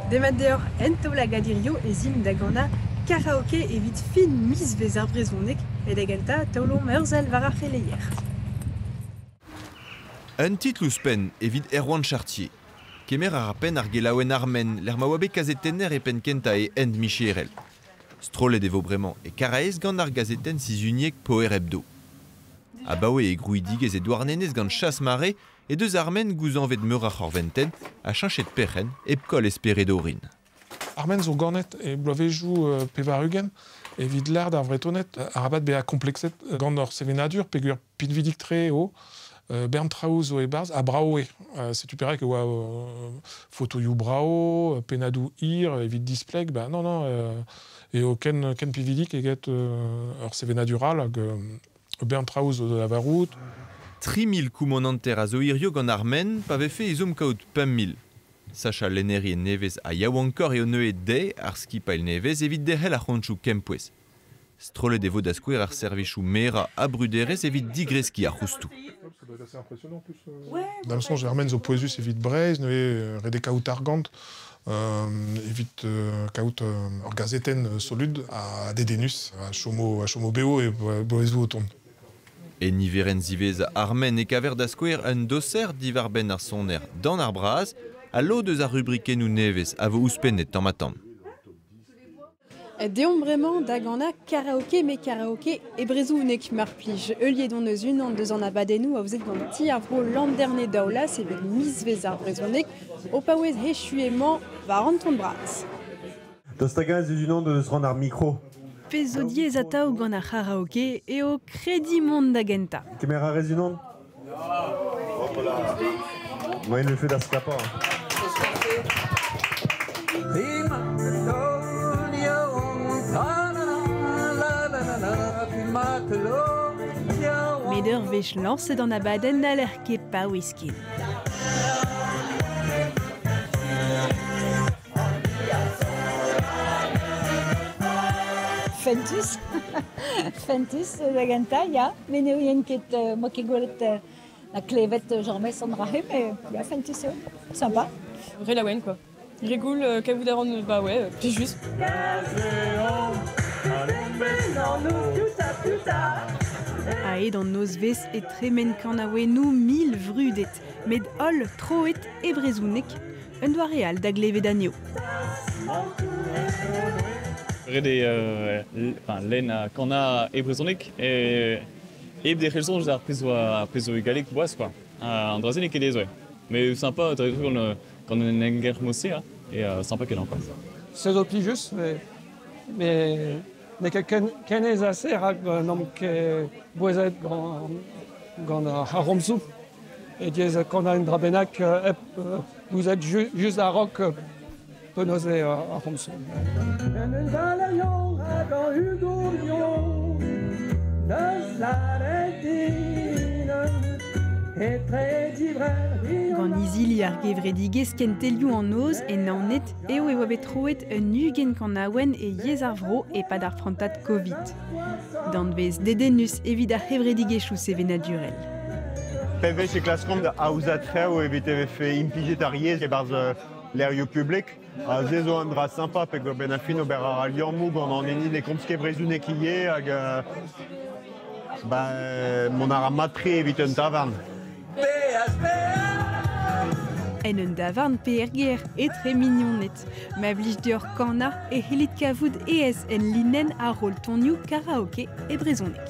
Demat deoc'h en taol hag adirio ez imp da ganañ karaoke evit fin mizvezh ar brezhoneg met da gentañ taolomp ur sell war ar c'heleier. Un titl ouzhpenn evit Erwan Chartier. Kemer a ra penn ar gelaouenn Armen lec'h ma oa bet kazetenner e penn-kentañ e hent micherel. Strollet e vo bremañ e Karaez gant ar gazetenn sizhuniek Poher Hebdo. Abaoe e grouidigezh e Douarnenez gant Chas Marais he deus Armen gouzañvet meur a c'horventenn ha cheñchet perc'henn hep koll e spered orin. Armen zo ganet e bloavezhioù 80 evit lâret d'ar Vretoned arabat bezañ komplekset gant hor sevenadur peogwir pinvidik-tre eo. Bern traoù zo e-barzh ha brav eo. Setu perak e oa fotoioù brav, pennadoù hir evit displeg. Bah non, non, eo ken, ken pinvidik eget ur sevenadur all hag bern traoù zo da lavarout. 3 000 koumananter a zo hirio gant Armen pa vefe ezhomm kaout 5 000. Sachañ lennerien nevez ha yaouankoc'h eo neuze dezhe ar skipailh nevez evit derc'hel ar c'hontoù kempouez. Strollet e vo da skouer ar servijoù merañ ha bruderezh evit digreskiñ ar c'houstoù. Ça doit être assez impressionnant en plus. Da'm soñj, Armen zo pouezus evit Breizh, neuze ret eo kaout argant evit kaout ur gazetenn solud ha dedennus a chomo bev e bloavezhioù o tont. E niverenn ziwezhañ Armen e kaver da skouer un doser diwar-benn ar soner Dan ar Braz ha lod eus ar rubrikennoù nevez a vo ouzhpennet tamm-ha-tamm. Deomp bremañ da ganañ karaoke met karaoke e brezhoneg mar plij. Heuliet hon eus unan deus an abadennoù aozet gant Ti ar Vro Landerne Daoulaz evit mizvezh ar brezhoneg o paouez echu emañ war an ton bras. Daoust hag-eñ ez eus unan deus rann ar mikro? Pezh zo diaes atav gant ar c'haraoke eo krediñ mont da gentañ. Kemer a rez unan? Hop là. Moaien vefe da sklapañ. Met ur wech lañset an abadenn n'haller ket paouez ken. Fentus, fentus da gentañ, ya. Met ne ouien ket, 'moa ket gwelet na klevet james an dra-se, mais ya, fentus eo, sympa. Re laouen quoi. Re goul kavout a ran bah ouais, plijus. Aet an nozvezh e tremen kanaouennoù mil vrudet, met holl troet e brezhoneg, un doare all da glevet anezho. Ret eo enfin, lenn ha kanañ e brezhoneg e hep derc'hel soñj ar pezh oa ar pezh zo e galleg boas quoi. An dra-se n'eo ket aes ouais. Mais sympa dre gant un aergelc'h mod-se hein, et sympa kenañ quoi. Se zo plijus, met n'eo ket ken aes ase rak n'omp ket boazet gant ar c'homzoù. E diaes kanañ un dra bennak hep gouzout just a-raok penaos eo ar c'homzoù. En un dalailhon hag an hudourion deus lâret din etre divrec'h Gant izili ar gevredigezh Kentelioù an Noz e Naoned eo e oa bet troet un 20 kanaouenn e yezh ar vro e-pad ar prantad Covid. Danvez dedennus evit ar c'hevredigezhioù sevenadurel. Pevez e klaskomp da aozañ traoù evit e vefe implijet ar yezh e-barzh lec'hioù publik. Ha se zo un dra sympa peogwir benn ar fin ober a ra liammoù gant an hini ne komz ket brezhoneg ivez hag ba mont a ra mat-tre evit un tavarn. En un davarn pe er gêr etre mignoned. Ma blij deoc'h kanañ e c'hellit kavout aes en linenn ar roll tonioù karaoke e brezhoneg.